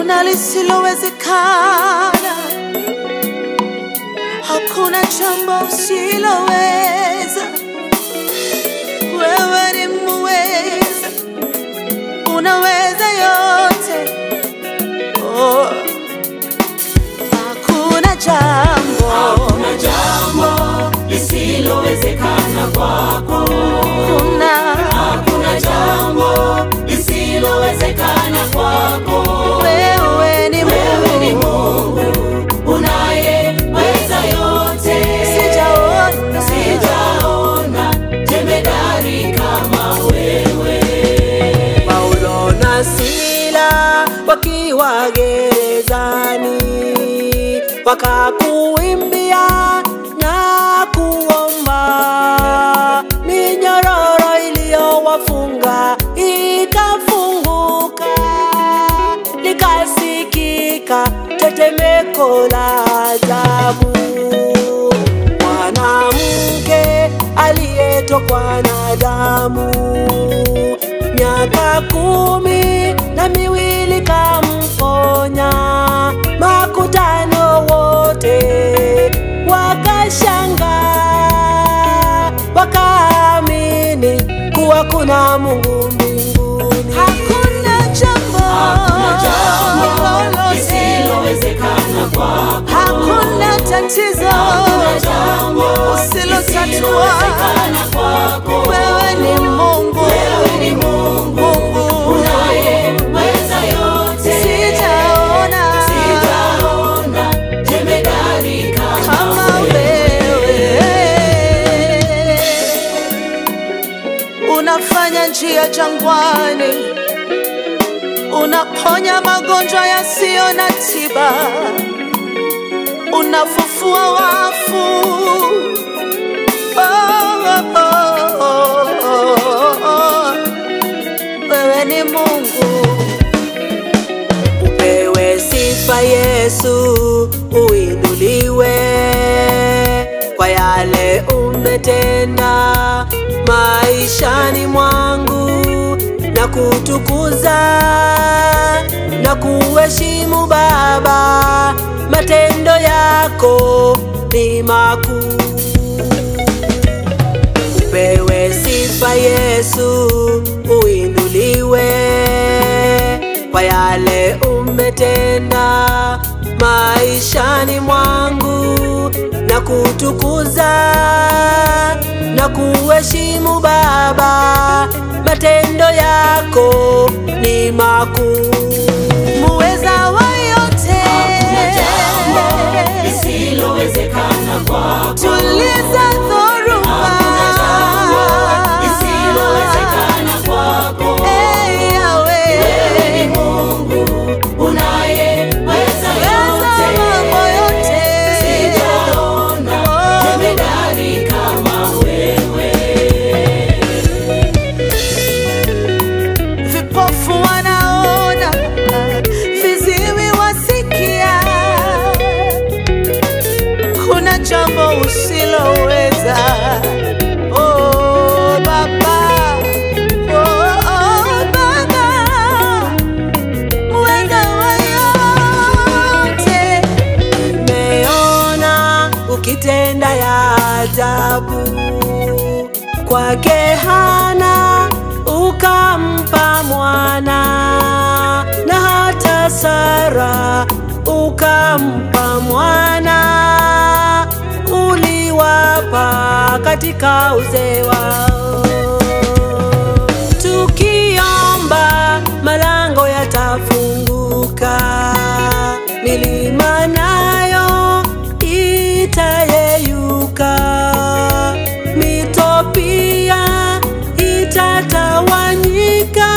Hakuna lisilowezekana, hakuna jambo usiloweza. Wewe ni muweza, unaweza yote. Oh. Hakuna jambo, hakuna jambo lisilowezekana kwako. Hakuna jambo lisilowezekana kwako. Wewe ni Mungu unayeweza yote. Sijaona jemedari kama wewe. Paulo na Sila wakiwa gerezani wakakuimbia na kuomba, minyororo iliyowafunga ikafunguka, likasikika tetemeko la ajabu. Mwanamke aliyetokwa na damu miaka 12 kamponya, makutano wote wakashangaa, wakaamini kuwa kuna Mungu mbinguni. Hakuna jambo lisilowezekana kwako. Hakuna tatizo usilotatua. Wewe ni Mungu, wewe ni Mungu unayeweza yote. Sijaona jemedari kama wewe. Unafanya njia jangwani, unaponya magonjwa yasiyo na tiba, unafufua wafu. Oh, oh, oh, oh, oh. Wewe ni Mungu. Upewe sifa Yesu, uinuliwe kwa yale umetenda maishani mwangu, na kutukuza na kuheshimu Baba, matendo yako ni makuu. Upewe sifa Yesu, uinuliwe kwa yale umetenda maishani mwangu, na kutukuza na kuheshimu Baba, matendo yako ni makuu. Muweza wa yote, hakuna jambo lisilowezekana kwako. Tuliza dhoruba, hakuna jambo lisilowezekana kwako. Wewe ni Mungu unayeweza yote. Mambo yote. Sijaona jemedari kama wewe. Vipofu wanaona, viziwi wasikia. Kuna jambo usiloweza. Oh, Baba. Oh, oh, Baba. Muweza wa yote. Nimeona ukitenda ya ajabu, kwake Hana ukampa mwana, na hata Sara ukampa mwana, uliwapa katika uzee wao. Tukiomba malango yatafunguka, milima nayo itayeyuka, mito pia itatawanyika,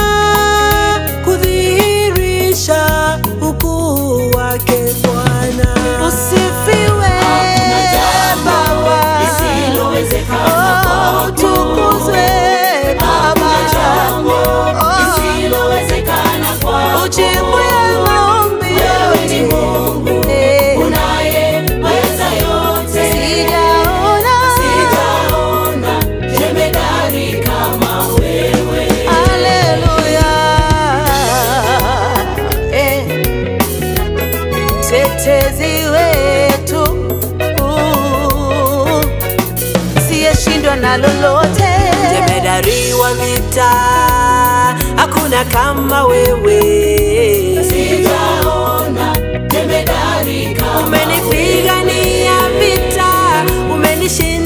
kudhihirisha ukuu wake Bwana. Usifiwe Hakuna jambo Baba. lisilowezekana Oh, kwako. Mtetezi wetu, siyeshindwa na lolote. Jemedari wa vita, hakuna kama wewe. Sijaona jemedari kama Umenipigania vita, umenishindia.